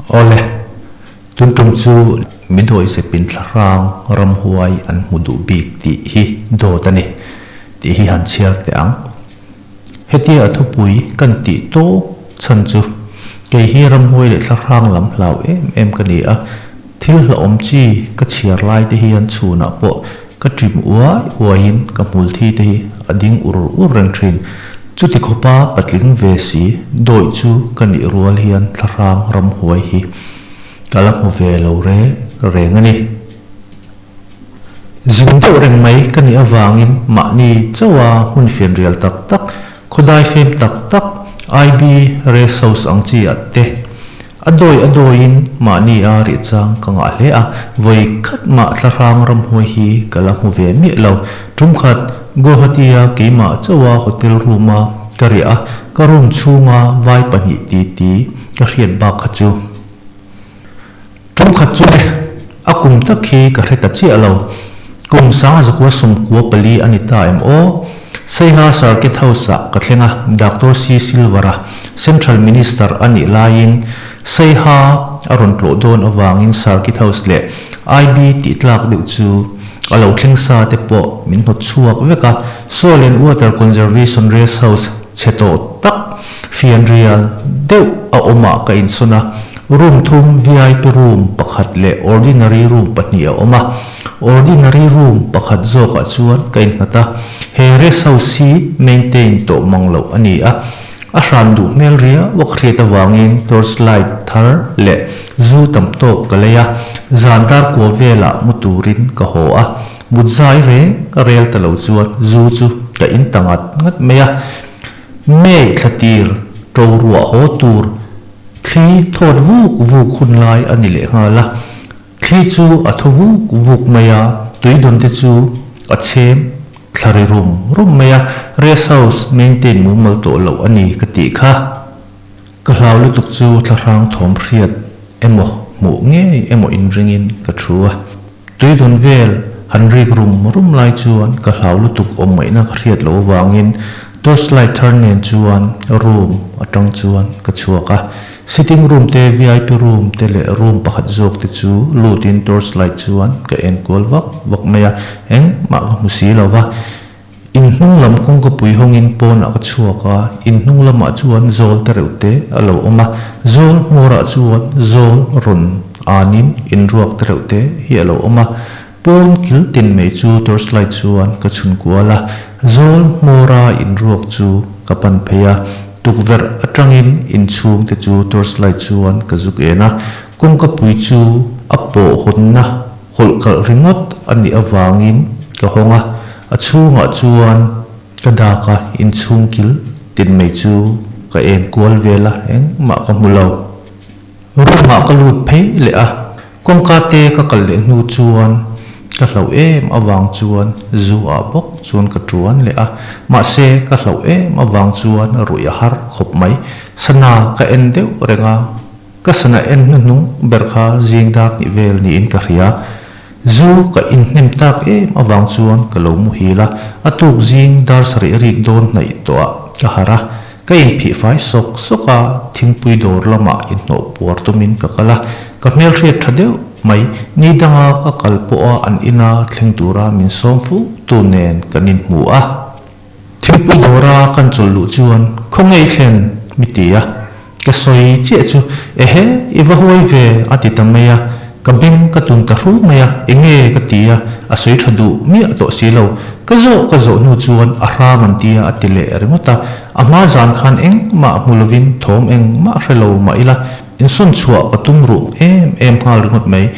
Awle, tun tum chu mi dawihzepin thlahrang ramhuai an hmu duh bik tih hi dawt a ni tih hi han chhiar teh ang. Hetia a thupui kan tih tawp chhan chu kei hi ramhuai leh thlahrang lam hlau em em ka ni a, thil hlauhawm chi ka chhiar lai te hian chhunah pawh Ka ṭim uai uaiin ka hmulthi te hi a ding ur ur reng ṭhin. Chuti khawpa patling ve si dawih chu ka nih rual hian thlahrang ramhuai hi ka la hmu ve lo reng reng a ni. Zin deuh reng mai ka nih avangin mahni chauha hmun fianrial tak tak, khawdai fem tak tak, IB Rest House ang chi ah te A dawi a dawiin mahni a rih chang ka ngah hle a, vawi khat mah thlahrang ramhuai hi ka la hmu ve miah lo. Tum khat Guwahati-a keimah chauha hotel room-a ka riah a, ka room chhunga vai pahnih ti ti ka hriat bak kha chu. Tum khat chu le, a kum tak hi ka hre ta chiah lo. Kum sangzakua 94 a ni ta em aw? Saiha Circuit House-ah ka thleng a, Doctor C. Silver-a Central Minister a nih laiin Saiha a rawn tlawh dawn avangin Circuit House leh IB tih tlak deuh chu a lo thleng sa te pawh min hnawt chhuak vek a, Soil and Water Conservation Rest House chhe tawh tak fianrial deuh a awmah ka insawn a, room thum VIP room pakhat leh ordinary room pahnih a awm a. Ordinary room pakhat zawkah chuan ka innghat a, he rest house hi maintain tawh mang loh a ni a, a hran duh hmel riau a ka hriat avangin torch light thar leh zu tam tawk ka lei a, zan dar kua velah mu turin ka haw a, mut zai reng ka rel ta lo chuan zu chu ka in ta ngat ngat mai a, May thla tir to ruah haw tur thli thawt vuk vuk hun lai a ni lehnghal a. Thli chu a thaw vuk vuk mai a, tui dawn te chu a chhem thla ri rum rum mai a, rest house maintain mumal tawh loh a ni ka tih kha. Ka hlau lutuk chu thlahrang thawm hriat emaw hmuh ngei emaw inringin ka thu a, tui dawn vel han rik rum rum lai chuan ka hlau lutuk awm ngaihna ka hriat loh avangin torchlight thar nen chuan room atang chuan ka chhuak a. Sitting room te, vip room te leh room pakhat zawk te chu lutin torch light chuan ka en kual vak vak mai a, engmah ka hmu si lo va. In hnung lam kawngka pui hawngin pawnah ka chhuak a, in hnung lamah chuan zawl te reuh te a lo awm a, zawl hmawrah chuan zawl rawn anin in ruak te reuh te hi a lo awm a, pawn kil tin mai chu torch light chuan ka chhun kual a, zawl hmawra in ruak chu ka pan phei a. Tukverh atangin inchhungte chu torchlight chuan ka zuk en a, kawngkapui chu a pawh hawnna hawlh kalh ringawt a nih avangin ka hawng a, a chhungah chuan ka dak a, inchhung kil tin mai chu ka en kual vel a, engmah ka hmu lo. Room-ah ka lut phei leh a, Kawngka te ka kal leh hnu chuan ka hlauh em avang chuan zu ah bawk chuan ka tuan leh a, mahse ka hlauh em avang chuan ruih a har khawp mai. Sana ka en deuh reng a, ka sana en hnuhnung ber kha zing dar hnih vel niin ka hria. Zu ka inhnem tak em avang chuan ka lo muhil a, a tuk zing dar sarih rik dawn hnaih tawh ah ka harh a, Ka inphih fai sawk sawk a, thingpui dawr lamah inhnawh puar tumin ka kal a, ka hmelhriat tha deuh mai, ni danga ka kal pawha an ina thleng tura min sawm fu tu nen kan inhmu a. Thingpui dawra kan chawlh luh chuan, Khawnge i thlen? mi ti a. Ka sawi chiah chu, Ehe, i va huai ve, a ti ta mai a. Ka beng ka tun ta hru mai a, Enge? ka ti a, a sawi tha duh miah tawh si lo. Ka zawh ka zawh hnu chuan a hrang an tia a ti leh ringawt a, a hma zan khan engmah hmu lovin thawm engmah hre lo mah ila insawn chhuah ka tum ruh em em nghal ringawt mai.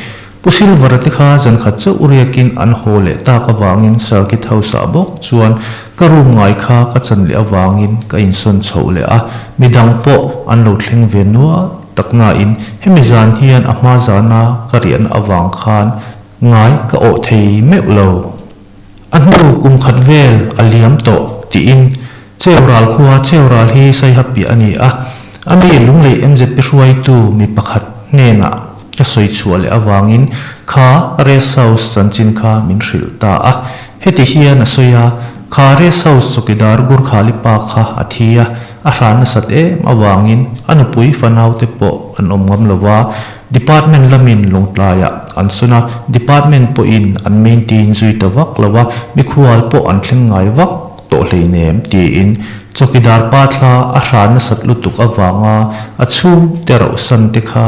Pu Silver-a te kha zan khat chauh riakin an haw leh tak avangin Circuit House-ah bawk chuan ka room ngai kha ka chan leh avangin ka insawn chhoh leh a, midang pawh an lo thleng ve nual tak nain hemi zan hian a hma zana ka riahna avang khan ngai ka awh thei meuh lo. A hnu kum khat vel a liam tawh tiin Cheural khua Cheural hi Saiha piah a ni a, a mi Lunglei MZP hruaitu mi pakhat hnenah ka sawi chhuah leh avangin kha rest house chanchin kha min hrilh ta a. Heti hian a sawi a, Kha rest house chawkidar Gurkhali pa kha a thi a, a hran nasat em avangin a nupui fanaute pawh an awm ngam lo va, department lamin Lawngtlaiah an sawn a, department pawhin an maintain zui ta vak lo a, mikhual pawh an thleng ngai vak tawh hleinem tiin chawkidar pa thla a hran nasat lutuk avanga a chhungte rauhsan te kha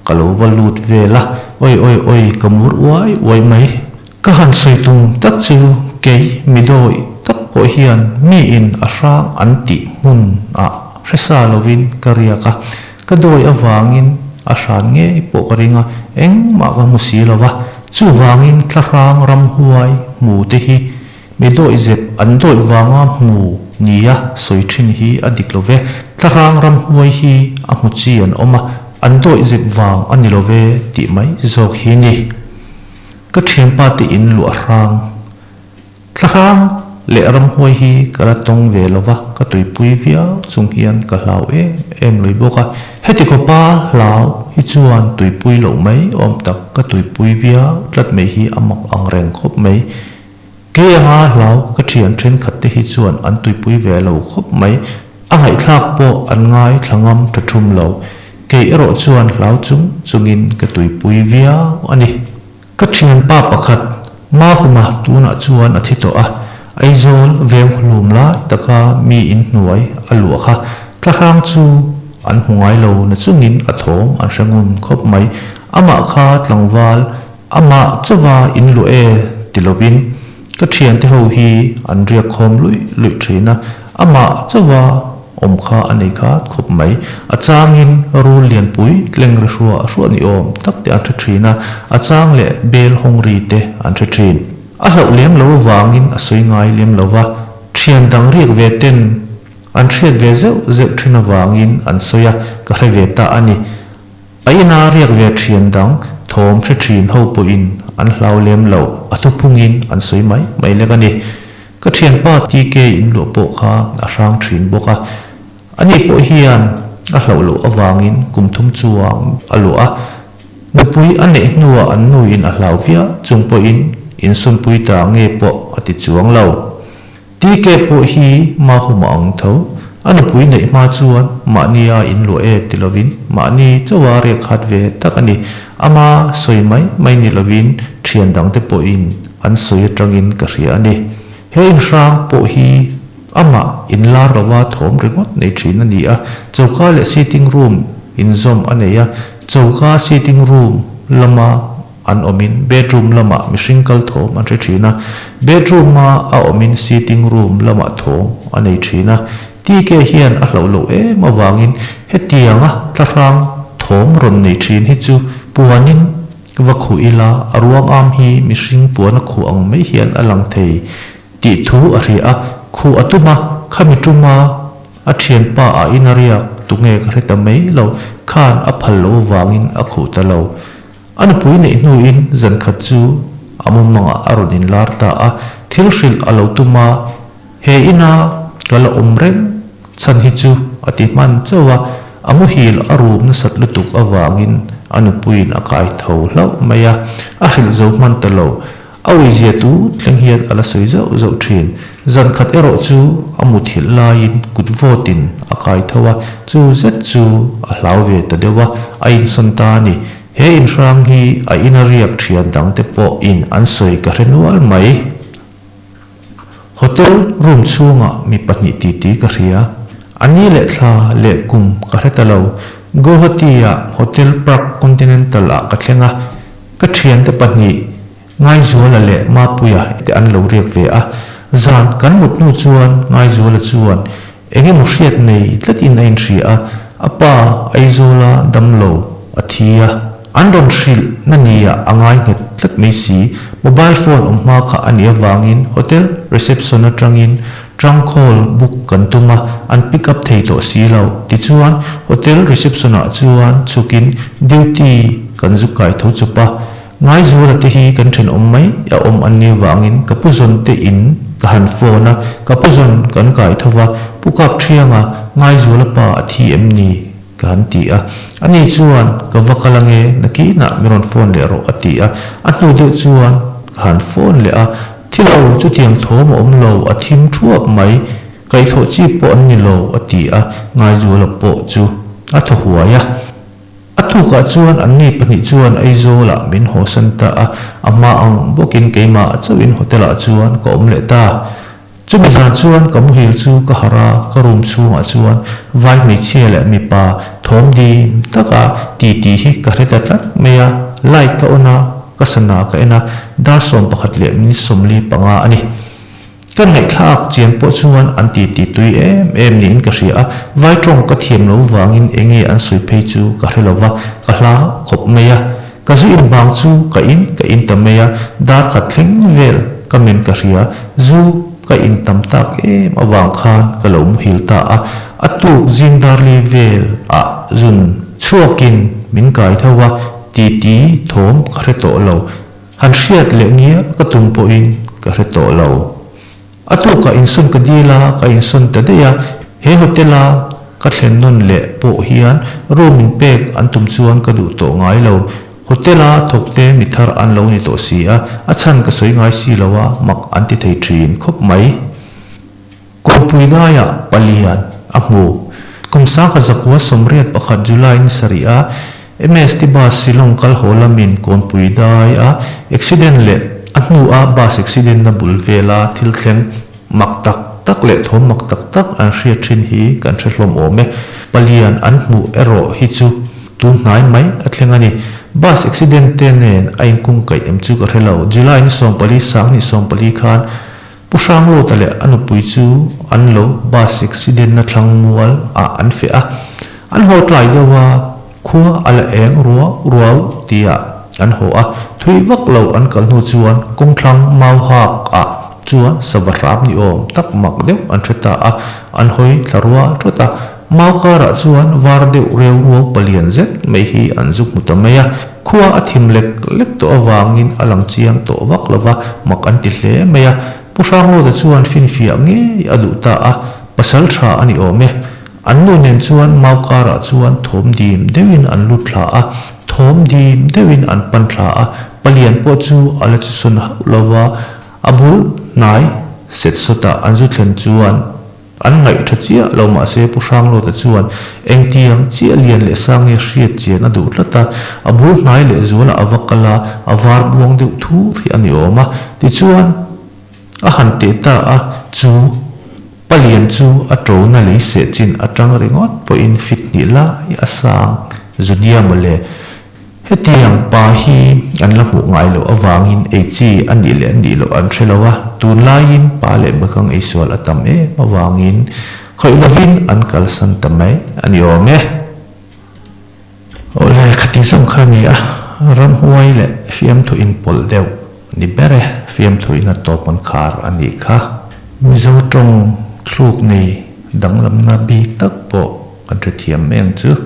ka lo va lut vel a, oi oi oi ka mur uai uai mai. Ka han sawi tum tak chu kei mi dawi tak pawh hian miin a hrang an tih hmun ah hre sa lovin ka riak a, ka dawi avangin a hran ngei pawh ka ring a, engmah ka hmu si lo va, chuvangin thlahrang ramhuai hmu te hi mi dawi zep an dawi vanga hmu nia sawi thin hi a dik lo ve, thlahrang ramhuai hi a hmu chi an awm a, an dawi zep vang a ni lo ve tih mai zawk hi ni. Ka thianpa te in luah hrang, thla hrang leh ramhuai hi ka la tawng ve lo va, ka tuipui viau chung hian ka hlau em em lui bawk a. Heti khawpa hlau hi chuan tuipui loh mai awm tak ka tuipui viau tlat mai hi a mak ang reng khawp mai. Kei anga hlau ka thian thenkhat te hi chuan an tuipui ve lo khawp mai, a ngaihthlak pawh an ngaithla ngam tha thum lo. Kei erawh chuan hlau chung chungin ka tuipui viau a ni. Ka thianpa pakhat Mahuma tunah chuan a thi tawh a, Aizawl veng hlum lai taka mi inhnuai a luah kha tlahrang chu an hmu ngai lo na chungin a thawm an hre ngun khawp mai. Amah kha tlangval Amah chauha in luah e ti lovin ka thiante ho hi an riak khawm luih luih thin a, amah chauha awm kha a nei khat khawp mai. A changin rul lianpui tleng ri hruah hruah ni awm tak te an hre thin a, a chang leh bel hawng ri te an hre thin. A hlauh lem lo avangin a sawi ngai lem lo va, thian dang riak ve ten an hriat ve zeuh zeuh thin avangin an sawi a, ka hre ve ta a ni. A ina riak ve thian dang thawm hre thin ho pawhin an hlau lem lo, a thuphungin an sawi mai mai lek a ni. Ka thianpa TK in luah pawh kha a hrang thin bawk a, ani pawh hian a hlauh loh avangin kum thum chuang a luah a, nupui a neih hnuah an nuin a hlau viau chung pawhin insawnpui ta nge pawh a ti chuang lo. TK pawh hi Mahuma ang tho. A nupui neih hma chuan mahnia in luah e ti lovin mahni chauha riak khat ve tak a ni. Ama sawi mai mai ni lovin thian dangte pawhin an sawi atangin ka hria a ni. He inhrang pawh hi amah inlar lova thawm ringawt nei thin a ni a, choka leh sitting room inzawm a nei a, choka sitting room lama An awmin bedroom lamah mihring kal thawm an hre thin a, bedroom a a awmin sitting room lamah thawm a nei thin a. TK hian a hlauh loh em avangin hetianga tlahrang thawm rawn nei thin hi chu puanin va khuh ila a ruang am hi mihring puan a khuh ang mai hian a lang thei tih thu a hria a, khuh a tum a, khami tuma a thianpa ah in a riak tunge ka hre ta mai lo khan a phal loh avangin a khuh ta lo. A nupui neih hnuin zan khat chu a mumangah a rawn inlar ta a, thil hrilh a lo tum a, he ina ka la awm reng chhan hi chu a ti hman chauh a, a muhil a rum nasat lutuk avangin a nupuiin a kai tho hlauh mai a, a hrilh zo hman ta lo. A uizia tu thleng hian a la sawi zauh zauh thin. Zan khat erawh chu a muthilh laiin kut vawtin a kai tho a, chu zet chu a hlau ve ta deuh a, a insawn ta a ni. He inhrang hi a ina riak thian dangte pawh in an sawi ka hre nual mai. Hotel room chhungah mi pahnih titi ka hria. A ni leh thla leh kum ka hre ta lo. Guwahati-ah Hotel Park Continental-ah ka thleng a. Ka thiante pahnih, Ngaizuala leh Mapuia te an lo riak ve a. Zan kan mut hnu chuan Ngaizuala chuan eng emaw hriat nei tlatin a inhria a, a pa Aizawla damlo a thi a. An rawn hrilh na nia a ngai nghet tlat mai si. Mobile phone awm hma kha a nih avangin hotel reception atangin Trunk call book kan tum a, an pick up thei tawh si lo. Tichuan, hotel reception ah chuan chhukin duty kan zuk kai tho chup a. Ngaizuala te hi kan thenawm mai a awm an nih vangin ka pu zawn te in ka han phone a, ka pu zawn kan kai tho va, Pu Kapthianga, Ngaizuala pa a thi em ni? ka han ti a. Ani chuan, Ka va kal ange, nakinah mi rawn phone leh rawh a ti a. A hnu deuh chuan ka han phone leh a. Thi lo, chutiang thawm a awm lo, a thim thuap mai, kaihthawh chi pawh an ni lo, a ti a, Ngaizuala pawh chu a thaw huai a. A tukah chuan anni pahnih chuan Aizawlah min hawsan ta a, a hma ang bawkin keimah chauhin hotel-ah chuan ka awm leh ta. Chumi zan chuan ka muhil chu ka harh a, ka room chhungah chuan vai hmeichhia leh mipa thawm dim taka ti tih hi ka hre ta tlat mai a, light ka on a, ka sana ka en a, dar 11 leh minute 45 a ni. Ka ngaihthlak chian pawh chuan an ti ti tui em em niin ka hria a, vai tawng ka thiam lo vangin enge an sawi phei chu ka hre lo va, ka hla khawp mai a. Ka zu in vang chu ka in ka in ta mai a, dar khat thleng vel ka men ka hria, zu ka in tam tak em avang khan ka lo muhil ta a, a tuk zing darli vel ah zun chhuakin min kai tho a, ti ti thawm ka hre tawh lo, han hriat leh ngial ka tum pawhin ka hre tawh lo. A tukah insawn ka dil a, ka insawn ta daih a, he hotel a ka thlen nawn leh pawh hian room in pek an tum chuan ka duh tawh ngai lo. Hotel a thawkte mi thar an lo ni tawh si a, a chhan ka sawi ngai si lo a, mak an ti thei thin khawp mai. Kawngpui daiah palian a hmu. Kum sangha zakua 81 July ni sarih a MST bus Shillong kal haw lamin Kawnpui dai a accident leh a hnu a bus accident na bul vela thil thleng mak tak tak leh thawm mak tak tak an hriat thin hi kan hre hlawm awm e. Palian an hmuh erawh hi chu tun hnai mai a thleng a ni. Bus accident te nen a inkungkaih em chu ka hre lo. July ni 14 sanghnih 14 khan Pu Hranglawta leh a nupui chu an lo bus accident na thlang mual ah an feh a, an haw tlai deuh a, khua a la eng ruau ruau tih ah an haw a, thui vak lo an kal hnu chuan kawngthlang mau hak ah chuan sava hram ni awm tak mak deuh an hre ta a, an hawi thla rual thawt a, mau karah chuan var deuh reu ruau palian zet mai hi an zu hmu ta mai a. Khua a thim lek lek tawh avangin a lang chiang tawh vak lo va, mak an ti hle mai a. Pu Hranglawta chuan finfiah ngei a duh ta a, pasal tha a ni awm e. An nu nen chuan mau karah chuan thawm dim deuhin an lut thla a, thawm dim deuhin an pan thla a, palian pawh chu a la chisawn hauh lo va, a bul hnai set sawtah an zu thlen chuan, An ngaih tha chiah lo mahse Pu Hranglawta chuan engtiang chiah lian leh sang nge hriat chian a duh tlat a, a bul hnai leh zualah a va kal a, a var buang deuh thur hi a ni awm a. Tichuan a han teh ta a, chu palian chu a tona lei seh chin atang ringawt pawhin fit hnih lai a sang zu nia mawle. Hetiang pa hi an la hmuh ngai loh avangin ei chi a nih leh a nih loh an hre lo a, tunlaiin pa leh bekang ei sual a tam em avangin khawih lovin an kalsan ta mai a ni awm e. Awle, khati zawng kha a ni a, ramhuai leh fiamthu inpawlh deuh ni ber e, fiamthu in a tawp an khar a nih kha. Mizo tawng thluk nei danglamna bik tak pawh kan hrethiam mai ang chu.